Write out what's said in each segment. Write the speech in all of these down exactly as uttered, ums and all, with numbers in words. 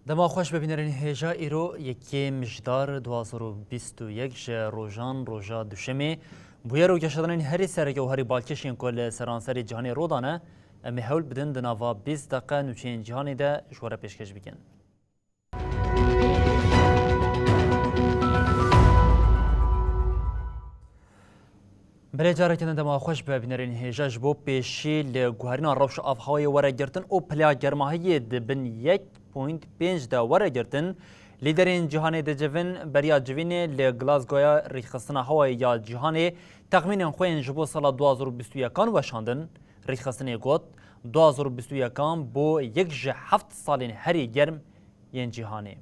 Dema xweş be bînerên hêja, îro yekê Mijdar du hazar û bîst û yek ji rojan roja duşemê. Bûyer û geşedanên herî sereke û herî balkêş yên ku li seranserê cîhanê rû dane, em ê hewl bidin di nava bîst deqe nûçeyên cîhanê de ji we re pêşkêş bikin. Belê, careke din dema xweş be bînerên hêja. Ji bo pêşî li guherîna rewşa avhewayê were girtin û pileya germahiyê di bin yek point pênc de were girtin, lîderên cîhanê dicivin. Beriya civînê li Glasgow-ya Rêxistina Hewayê ya Cîhanê texmînên xwe yên ji bo sala du hazar û bîst û yekan weşandin. Rêxistinê got, du hazar û bîst û yekan bû yek ji heft salên herî germ yên cîhanê.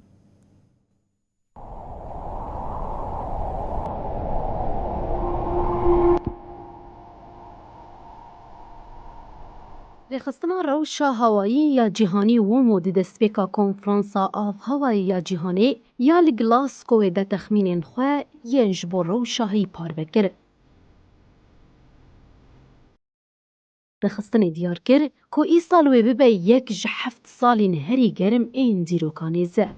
Rêxistina Rewşa Hewayî ya Cîhanî, WOMO, di destpêka Konferansa Avhewayê ya Cîhanê ya li Glasgowê de texmînên xwe yên ji bo rewşa heyî parve kir. Rêxistinê diyar kir ku îsal wê bibe yek ji heft salên herî germ ên dîrokanê ze.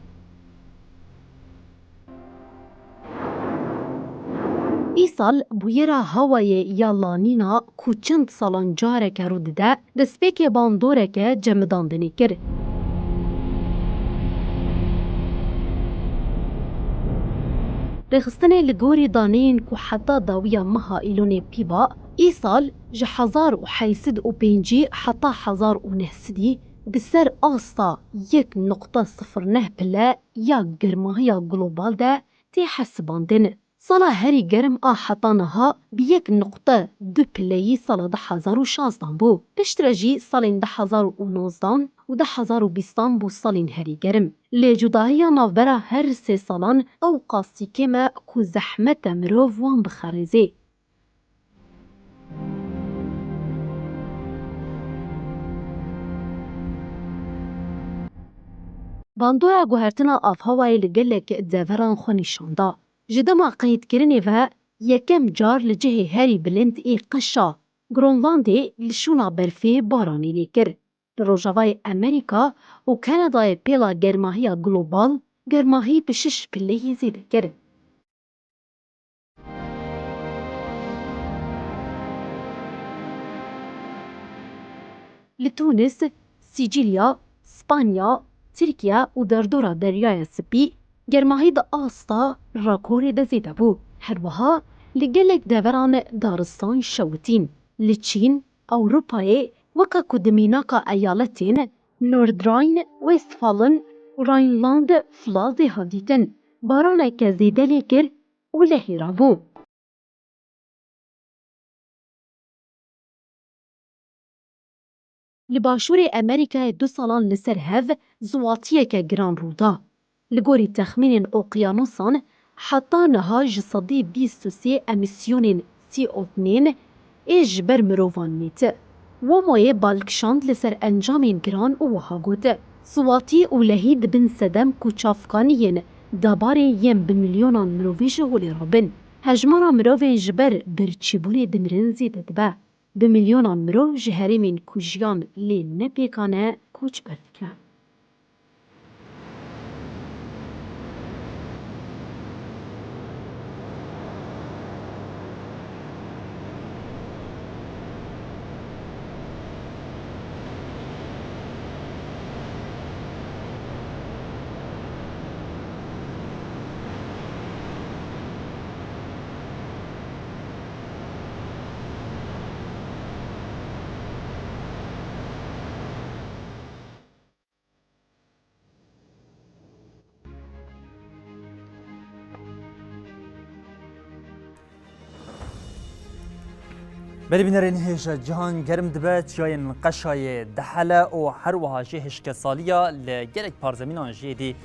Îsal bûyera hewayê ya La Nîna ku çend salan careke rû dide, destpêkê bandoreke cemidandinê kir. Rêxistinê li gorî daneyên ku heta dawiya meha Îlonê pîva, îsal ji hezar û heyt sed û pêncî heta hezar û neh sedî di ser asta yek nuqta sifir neh pile ya germahiya global de tê hesibandin. Sala herî germ a heta niha bi yek nuqte du pileyî sala du hezar û şazdan bû. Piştre jî salên du hezar û nozdan û du hezar û bîstan bû salên herî germ. Lê cudahiya navbera her sê salan ewqasî kêm e ku zehmet e mirov wan bixerêzê. Bandora guhertina avhewayê li gelek deveran xwe nîşan da. Ji dema qeydkirinê ve yekem car li cihê herî bilind ê qeşa Gronlandê li şûna berfê baranî lêkir. Li Rojavayê Amerîka û Kanadayê pêla germahiya global germahî bi şeş pileyî zêde kir. Li Tûnis, Sîcilya, Spanya, Tirkiye û derdora Deryaya Spî germahî di asta rekorê de zêde bû. Her wiha li gelek deveran daristan şewitîn. Li Çîn, Ewropayê, weke ku di mînaka eyaletên Nordrhein-Westfalen û Rheinland-Pfalzê hat dîtin, baraneke zêde lê kir û lehî rabû. Li Başûrê Amerîkayê du salan li ser hev ziwatiyeke giran rû da. Li gorî texmînên oqyanusan, heta niha ji sedî bîst û sê emîsyonên C O two ê ji ber mirovan mît. WOMOyê balkişand li ser encamên giran û wiha got, Ziwatî û lehî dibin sedem ku çavkan yên dabarê yên bi milyonan mirovî ji holê rabin. Hejmara mirovên ji ber birçîbûnê dimirin zêde dibe. Bi milyonan mirov ji herêmên ku jiyan lê ne pêkan e, koçber dike. Belê bînerên hêja, cihan germ dibe, çiyayên qeşayê dihele û her wiha jî hişkesaliya li gelek parzemînan jî êdî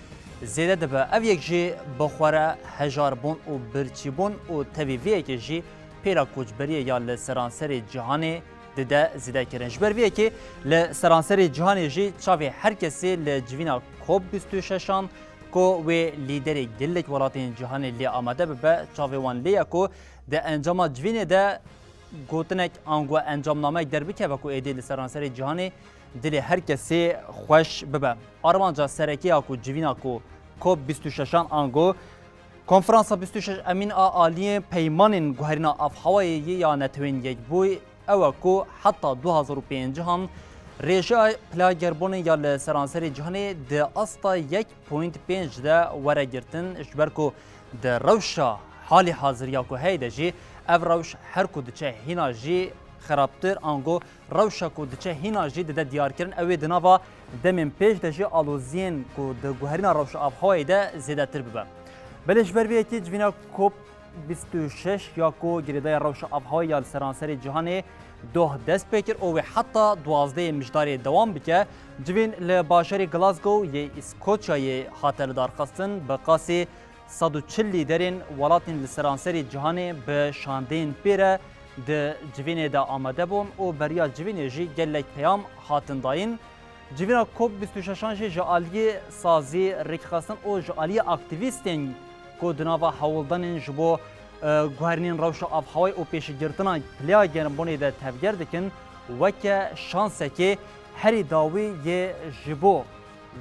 zêde dibe. Ev yek jî bi xwe re hejaribûn û birçîbûn û tevî vê yekê jî pêla koçberiyê ya li seranserê cihanê dide zêdekirin. Ji ber vê yekê li seranserê cihanê jî çavê her kesê li civîna COP bîst û şeşan ku wê lîderê gelek welatên cihanê lê amade bibe, çavê wan lê ye ku di encama civînê de gotinek ango encamnamek derbikeve ku êdî li seranserê cihanê dilê her kesê xweş bibe. Armanca sereke ya ku civîna ku COP bîst û şeşan ango Konferansa bîst û şeş emîn a aliyê Peymanên Guherîna Avhewayê yê ya Netewên Yekbûyî ew e ku heta du hazar û pêncî han rêjeya pileya gerbûnê ya li seranserê cîhanê di asta yek point pênc de were girtin, ji ber ku di rewşa halî hazir ya ku heye de jî ev rewş her ku diçe hîna jî xerabtir ango rewşa ku diçe hîna jî dide diyarkirin, ew ê di nava demên pêş de jî aloziyên ku di guherîna rewşa avhewayê de zêdetir bibe. Belê ji ber vê yekê civîna COP bîst û şeş ya ku girêdaya rewşa avhewayê ya li seranserê cîhanê doh dest pê kir û wê heta duwazdehê Mijdarê dewam bike. Civîn li bajarê Glasgow yê Îskoçyayê hate lidarxistin, bi qasî sed û çil lîderên welatên li seranserê cîhanê bi şandeyên pê re di civînê de amade bûn û beriya civînê jî gelek peyam hatin dayîn. Civîna COP bîst û şeşan jî ji aliyê sazî, rêkxistin û ji aliyê aktîvîstên ku di nava hewldanên ji bo, e, guherînên rewşa avhewayê û pêşîgirtina pileya germbûnê de tevger dikin, weke şansekê herî dawî yê ji bo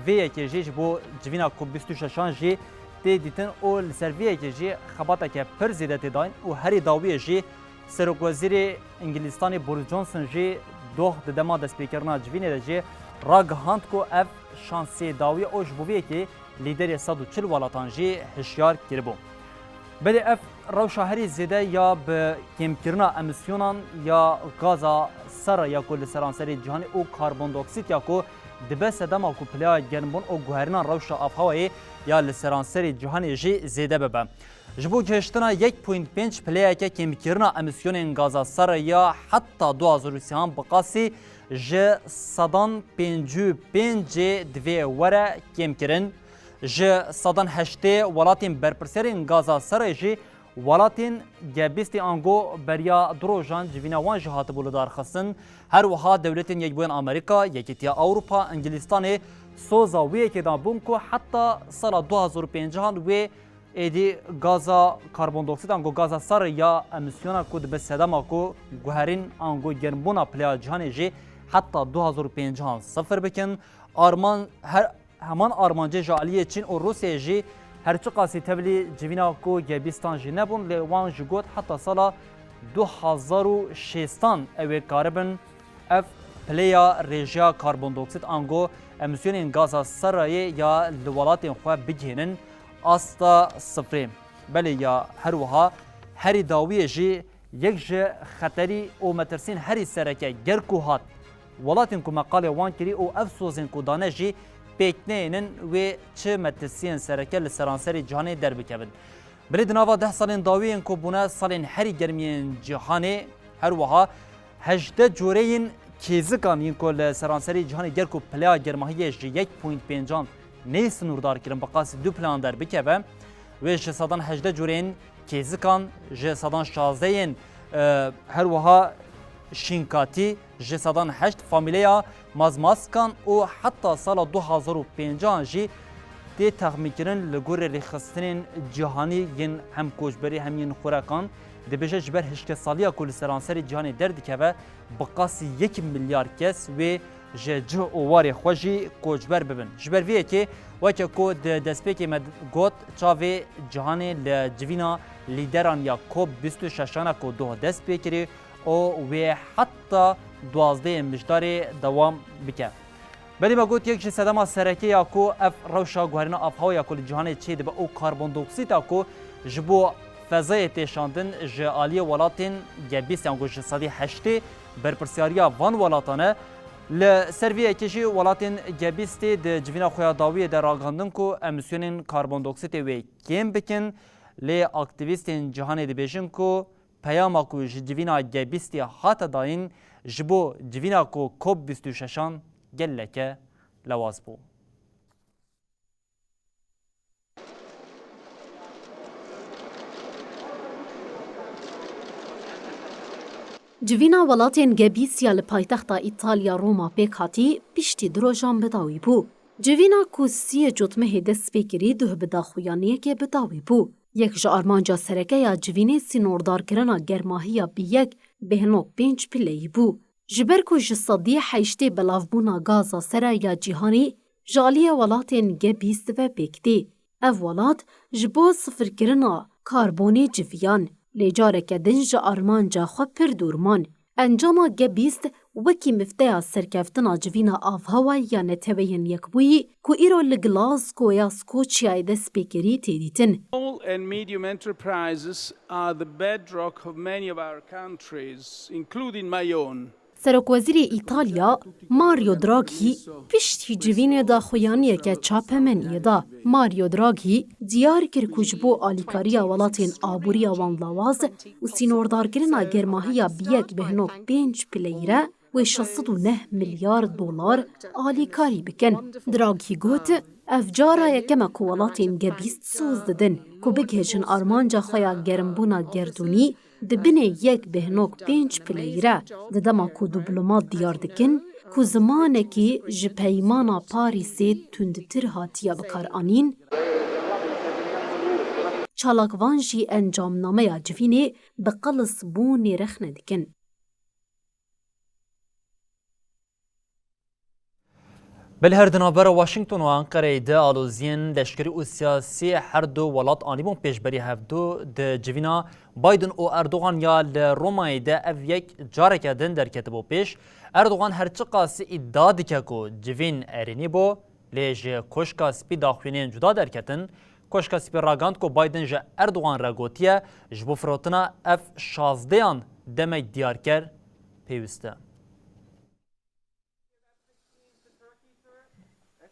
vê yekê jî ji bo civîna COP bîst û şeşan jî tê dîtin û li ser vê yekê jî xebateke pir zêde tê dayîn û herî dawiyê jî Serokwezîrê Îngilîstanê Boris Johnson jî doh di dema destpêkirina civînê de jî ragihand ku ev şansê dawî ye û ji bo vê yekê lîderê sed û çil welatan jî hişyar kiribû. Belê ev rewşa herî zêde ya bi kêmkirina emîsyonan ya gaza serre ya ku li seranserê cîhanê û karbondioksît ya ku dibe sedema ku pileya germbûn û guherîna rewşa avhewayê ya li seranserê cîhanê jî zêde bibe. Ji bo gihiştina yek point pênc pileyeke kêmkirina emîsyonên gaza serre ya heta du hazar û sî han bi qasî ji sedan pêncî û pêncê divê were kêmkirin. Ji sedan heştê welatên berpirsyarên gaza serre jî welatên G bîstê ango beriya du rojan civîna wan jî hatibû lidarxistin. Her wiha Dewletên Yekbûyên Amerîka, Yekîtiya Ewropa, Îngilîstanê soza wê yekê dan bûn ku heta sala du hazar û pêncî han wê êdî gaza karbondioksît ango gaza serre ya emîsyona ku dibe sedema ku guherîn ango germbûna pileya cîhanê jî heta du hazar û pêncî han sifir bikin. Arman her Heman armancê ji aliyê Çîn û Rûsyayê jî her çiqasî tevlî civîna ku G bîstan jî nebûn, lê wan jî got heta sala du hazar û şêstan ew ê karibin ev pileya rêjeya karbondioksît ango emîsyonên gaza serrayê ya li welatên xwe bigihînin asta sifrê. Belê ya her wiha herî dawiyê jî yek ji xeterî û metirsiyên herî sereke ger ku hat welatên ku me qalê wan kirî û ev sozên ku dane jî pêk neyênin wê çi metirsiyên sereke li seranserê cîhanê derbikevin. Belê di nava deh salên dawî yên ku bûne salên herî germiyên cîhanê, her wiha hejdeh coreyên kêzikan yên ku li seranserê cîhanê ger ku pileya germahiyê ji yek point pêncan neyê sinûrdar kirin, bi qasî du pileyan derbikeve, wê ji sedan hejdeh coreyên kêzikan, ji sedan şazdeh yên, e, her wiha şînkatî, ji sedan heşt famîleya mazmaskan û heta sala du hazar û pêncan jî tê texmînkirin li gorî rêxistinên cîhanî yên hem koçberî hem yên xurekan. Dibêje ji ber hişkesaliya ku li seranserê cîhanê derdikeve, bi qasî yek milyar kes wê ji cih û warê xwe jî koçber bibin. Ji ber vê yekê, weke ku di destpêkê me got, çavê cîhanê li civîna lîderan ya COP bîst û şeşan e ku doh dest pê kirî û wê heta duwazdehê Mijdarê dewam bike. Belê me got, yek ji sedema sereke ya ku ev rewşa guherîna avhewaya ku li cîhanê çêdibe û karbondioksîta ku ji bo fezayê tê şandin ji aliyê welatên G bîst yan ku ji sedî heştê berpirsiyariya van welatan e. Li ser vê yekê jî welatên G bîstê di civîna xwe ya dawiyê de ragihandin ku emîsyonên karbondioksîtê wê kêm bikin, lê aktîvîstên cîhanê dibêjin ku Peyama ku ji civîna G bîstî hate dayîn, ji bo civîna ku COP bîst û şeşan geleke lewaz bû. Civîna welatên G bîst ya li paytexta Îtalya Roma pêk hatî, piştî du rojan bi dawî bû. Civîna ku siyê cotmehê dest pê kirî, duh bi daxuyaniyekê bi dawî bû. Yek ji armanca sereke ya civînê sînordarkirina germahiya bi yek bêhnok pênc pileyî bû. Ji ber ku ji sedî heştê belavbûna gaza sera ya cîhanî ji aliyê welatên G bîst ve pêk tê. Ev welat ji bo sifirkirina karbonê civiyan, lê careke din ji armanca xwe pir dûr man. Encama G bîst wekî mifteya serkeftina civîna avhewa ya Neteweyên Yekbûyî ku îro li Glasgow ya Skoçyayê dest pê kirî tê dîtin. Small and medium enterprises are the bedrock of many of our countries, including my own. Serokwezîrê Îtalya Mario Draghi piştî civînê daxuyaniyeke çapemeniyê da. Mario Draghi diyar kir ku ji bo alîkariya welatên aboriya wan lawaz û sînordarkirina germahiya bi yek bêhnok pênc pileyî re wê şeş sed û neh milyar dolar alîkarî bikin. Draghi got, ev cara yekem e ku welatên G bîst soz didin ku bigihêjin armanca xwe ya germbûna gerdûnî di binê yek bêhnok pênc pileyî re, di dema ku diplomat diyar dikin ku zimanekî ji Peymana Parîsê tundtir hatiye bikaranîn, çalakvan jî encamnameya civînê bi qelisbûnê rexne dikin. Belê her di navbera Washington û Anqereyê de aloziyên leşkerî û siyasî her du welat anîbûn pêşberî hevdu di civîna Biden û Erdogan ya li Romayê de ev yek careke din derketibû pêş. Erdogan her çiqasî îdia dike ku civîn erênî bû, lê ji Koşka Spî daxuyaniyên cuda derketin. Koşka Spî ragihand ku Biden ji Erdogan re gotiye, ji bo firotina F şazdeyan demek diyarker pêwîst e.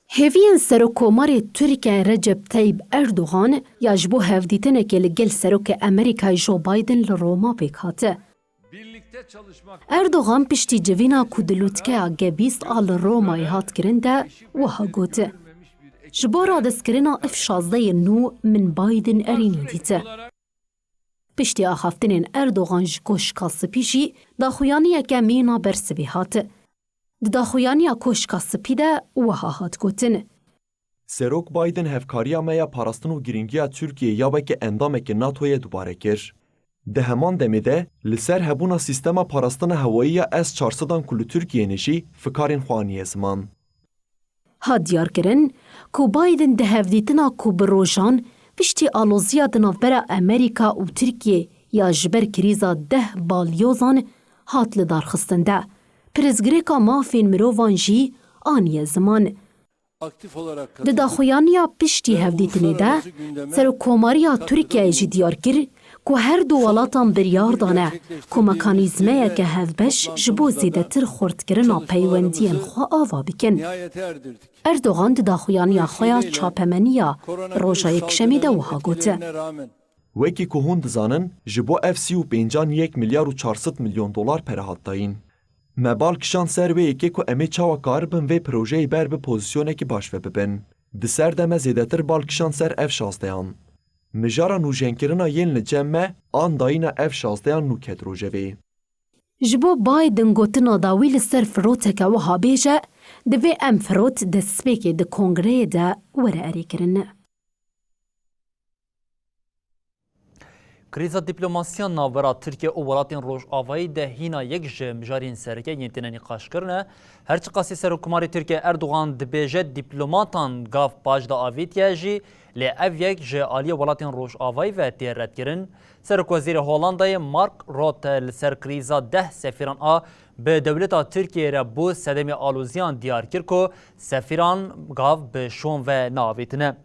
Hêviyên Serokkomarê Tirkiyeyê Recep Tayyip Erdogan ya ji bo hevdîtinekê li gel Serokê Amerîkayê Joe Biden li Roma pêk hate. Erdogan piştî civîna ku di lûtkeya G bîst a li Romayê hat kirin de wiha got, ji bo radestkirina F şazdeyên nû min Biden erênî dît. Piştî axaftinên Erdogan ji Koşka Spî jî daxuyaniyeke mîna bersivê hat. Di daxuyaniya Koşka Spî de wiha hat gotin. Serok Biden hevkariya me ya parastin û girîngiya Tirkiyeyê ya weke endamekî NATOyê dubare kir. Di heman demê de li ser hebûna sîstema parastina hewayî ya S çar sedan ku li Tirkiyeyê ne jî fikarên xwe aniye ziman. Hat diyarkirin ku Biden di hevdîtina ku bi rojan piştî aloziya di navbera Amerîka û Tirkiyê ya ji ber krîza deh balyozan hat lidarxistin de, pirsgirêka mafên mirovan jî aniye ziman. Di daxuyaniya piştî hevdîtinê de, Serokkomariya Tirkiyeyê jî diyar kir ku her du welatan biryar dane ku mekanîzmeyeke hevbeş ji bo zêdetir xurtkirina peywendiyên xwe ava bikin. Erdogan di daxuyaniya xwe ya çapemenî ya roja Yekşemê de wiha got. Wekî ku hûn dizanin, ji bo ev sî û pêncan yek milyar û çar sed milyon dolar pere hat dayîn. Me bal kişand ser wê yekê ku em ê çawa karibin vê projeyê ber bi pozîsyonekî baş ve bibin. Di ser de me zêdetir bal kişand ser F şazdeyan. Mijara nûjenkirina yên li cem me an dayîna F şazdeyan nû ket rojevê. Ji bo Biden gotina dawî li ser firoteke wiha bêje, divê em firot destpêkê di kongreyê de were erêkirin. Krîza dîplomasiya navbera Tirkiye û welatên Rojavayî de hîna yek ji mijarên sereke yên têne nîqaşkirin e. Her çiqasî Serokkomarê Tirkiye Erdogan dibêje dîplomatan gav paş de avêtiye jî, lê ev yek ji aliyê welatên Rojavayî ve tê redkirin. Serokwezîrê Holandayê Mark Rutte li ser krîza deh sefîran a bi dewleta Tirkiyeyê re bo sedemê aloziyan diyar kir ku sefîran gav bi şon ve neavêtine.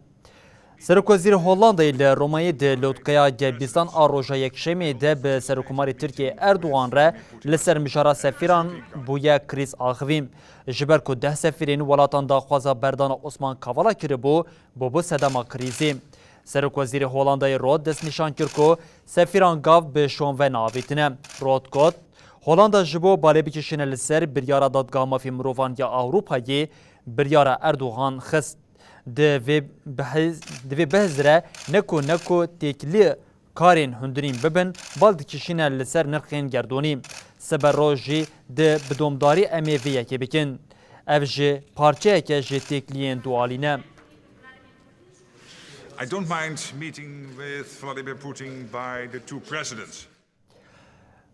Serokwezîrê Hollandayê li Romayê di lotkeya G bîstan a roja Yekşemê de bi Serokkomarê Tirkiyeyê Erdogan re li ser mijara sefîran bûye krîz axivî. Ji ber ku deh sefîrên welatan daxwaza berdana Osman Kavala kiribû, bûbû sedema krîzê. Serokwezîrê Holandayê Rutte destnîşan kir ku sefîran gav bi şon ve neavêtine. Rutte got, Holanda ji bo balê bikişîne li ser biryara Dadgeha Mafê Mirovan ya Ewropayê biryara Erdogan xist. Di vê behs, di vê behs re ne ku ne ku têkilî karên hundirîn bibin, bal dikişîne li ser nirxên gerdonî. Sibe roj jî di bidomdarî em ê vê yekê bikin. Ev jî parçeyeke ji têkiliyên dualî ne. I don't mind meeting with Vladimir Putin by the two presidents.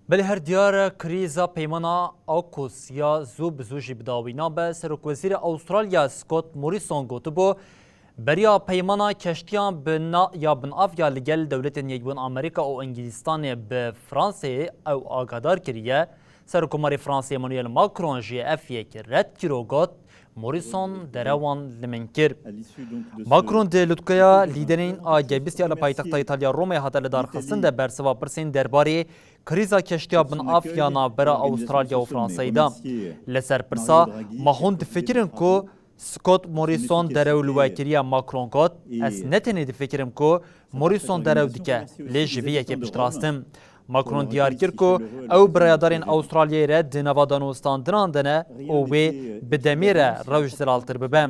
Belê her diyar e, krîza peymana AUKUS ya zû bi zû jî bi dawî nabe. Serokwezîrê Awistralya Scott Morrison gotibû, beriya peymana keştiyan bi na-, ya binav ya li gel Dewletên Yekbûn Amerîka û Îngilîstanê bi Fransayê ew agahdar kiriye. Serokkomarê Fransê Emmanuel Macron jî ev yek red kir û got, Morrison derewan li min kir. Macron di lûtkeya lîderên A G bîst ya li paytexta Îtalya Romê hate lidarxistin de bersiva pirsên derbarê krîza keştiya binav ya navbera Awistralya û Fransayê da. Li ser pirsa, ma hûn difikirin ku Scott Morrison derew li we kiriye? Macron got, ez ne tenê difikirim ku Morrison derew dike, lê ji vê yekê piştrast im. Macron diyar kir ku ew bi rayedarên Awistralyayê re di nava danûstandinan de ne û wê bi demê re rewş zelaltir bibe.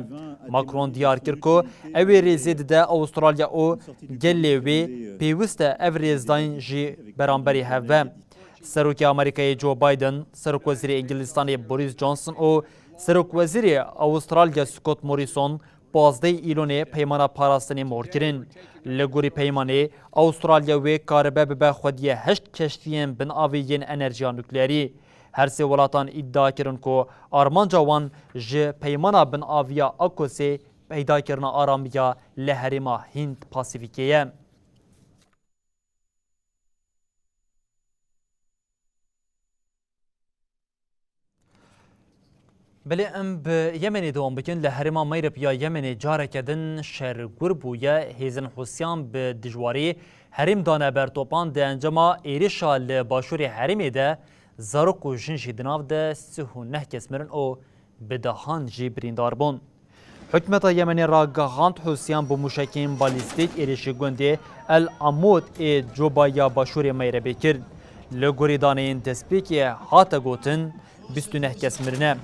Macron diyar kir ku ew ê rêzê dide Awistralya û gelê wê pêwist e ev rêzdayîn jî beramberî hev be. Serokê Amerîkayê Joe Biden, Serokwezîrê Îngilîstanê Boris Johnson û Serokwezîrê Awistralya Scott Morrison pazdeh Îlonê peymana parastinê mor kirin. Li gorî peymanê, Awistralya wê karibe bibe xwediyê heşt keştiyên binavê yên enerjiya nukleerî. Her sê welatan îdia kirin ku armanca wan ji peymana binaviya AUKUSê peydakirina aramiya li herêma Hind Pasîfîkê ye. Belê em bi Yemenê dewam bikin. Li herêma Meyreb ya Yemenê careke din şer gur bûye. Hêzên Hûsiyan bi dijwarî herêm dane ber topan di encama êrişa li başûrê herêmê de zarok û jin jî di nav de sih û neh kes mirin û bi dehan jî birîndar bûn. Hikûmeta Yemenê ragihand Hûsiyan bi mûşekên balîstîk êrişî gundê El Amûd ê Coba ya başûrê Meyrebê kir. Li gorî daneyên destpêkê hate gotin, bîst û neh kes mirine.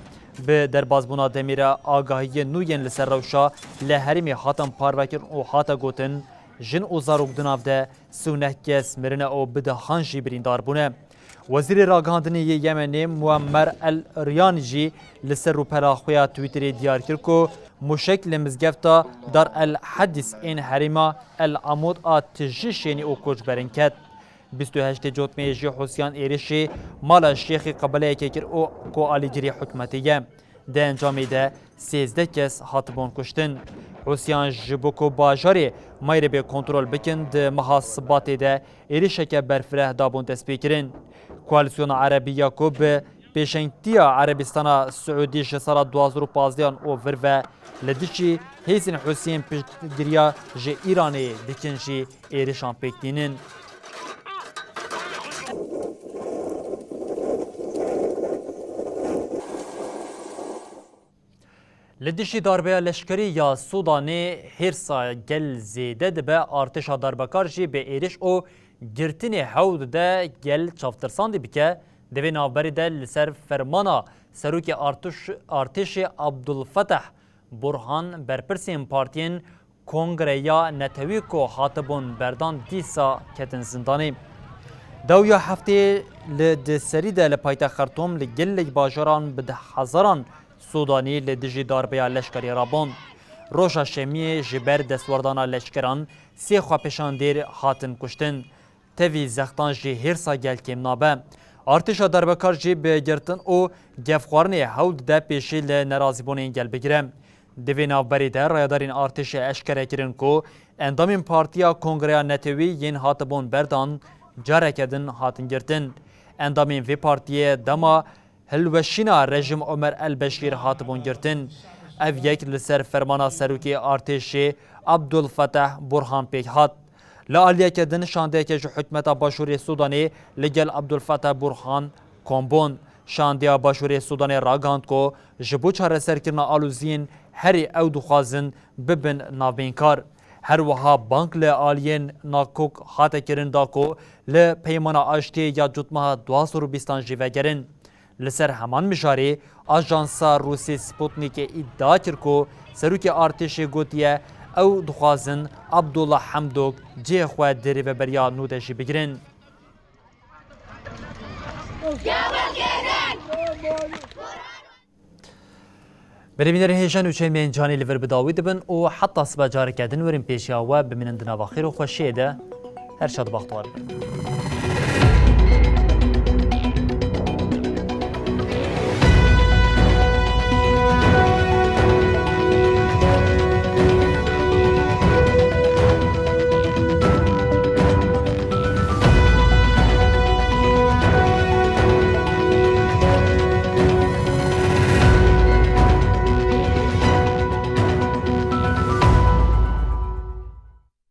Bi derbazbûna demê re agahiyên nû yên li ser rewşa li herêmê hatin parvekirin û hate gotin, jin û zarok di nav de sî û neh kes mirine û bi dehan jî birîndar bûne. Wezîrê Ragihandinê yê Yemenê Muammer El Riyani jî li ser rûpela xwe ya Twitterê diyar kir ku mûşek li mizgefta Dar El Hedîs ên herêma El Amûd a tijî şênî û koçberin ket. Bîst û heştê Cotmeyê jî Hûsiyan êrişê mala şêxê qebeleyekê kir û ku alîgirî hikûmetê ye. Di encamê de sêzdeh kes hatibûn kuştin. Hûsiyan ji bo ku bajarê Meyrebê kontrol bikin, di meha Sibatê de êrişeke berfireh dabûn destpêkirin. Koalîsyona Erebî ya ku bi pêşengtiya Erebîstana Siûdî ji sala du hazar û pazdeh an û vir ve li dijî hêzên Hûsiyên piştgiriya ji Îranê dikin jî êrişan pêk tînin. Li dijî darbeya leşkerî ya Sûdanê hêrsa gel zêde dibe, artêşa darbekar jî bi êrîş û girtinê hewl dide gel çavtirsandî bike. Di vê navberê de li ser fermana serokê artuş-, artêşê Abdulfetah Burhan, berpirsên partiyên Kongreya Netewî ku hatibûn berdan dîsa ketin zindanê. Dawiya heftê li di serî de li paytext Xertûm li gelek bajaran bi deh hezaran Sûdanî li dijî darbeya leşkerî rabûn. Roja Şemiyê ji ber destwerdana leşkeran sê xwepêşandêr hatin kuştin. Tevî zextan jî hêrsa gel kêm nabe. Artêşa darbekar jî bi girtin û gefxwarinê hewl dide pêşî li nerazîbûnên gel bigire. Di vê navberê de rayedarên artêşê eşkere kirin ku endamên Partiya Kongreya Netewî yên hatibûn berdan careke din hatin girtin. Endamên vê partiyê dema hilweşîna rejîm Omer El Beşîr hatibûn girtin. Ev yek li ser fermana serokê artêşê Abdul Fetah Burhan pêk hat. Li aliyeke din şandeyeke ji hikûmeta Başûrê Sûdanê li gel Abdul Fetah Burhan kom bûn. Şandeya Başûrê Sûdanê ragihand ku ji bo çareserkirina aloziyên herê ew dixwazin bibin navbeynkar. Her wiha bang li aliyên NAKOK hate kirin da ku li Peymana Aştiyê ya cotmeha du hazar û bîstan jî vegerin. Li ser heman mijarê ajansa Rûsî Sputnikê îdia kir ku serokê artêşê gotiye ew dixwazin Abdullah Hemdok cihê xwe di rêveberiya nû de jî bigirin. Berêvînerê hêja nûçeyên me yên canî li vir bi dawî dibin û heta sibe careke din werin pêşiya we bimînin di nava xêr û xweşiyê de. Her şad û bextewar bin.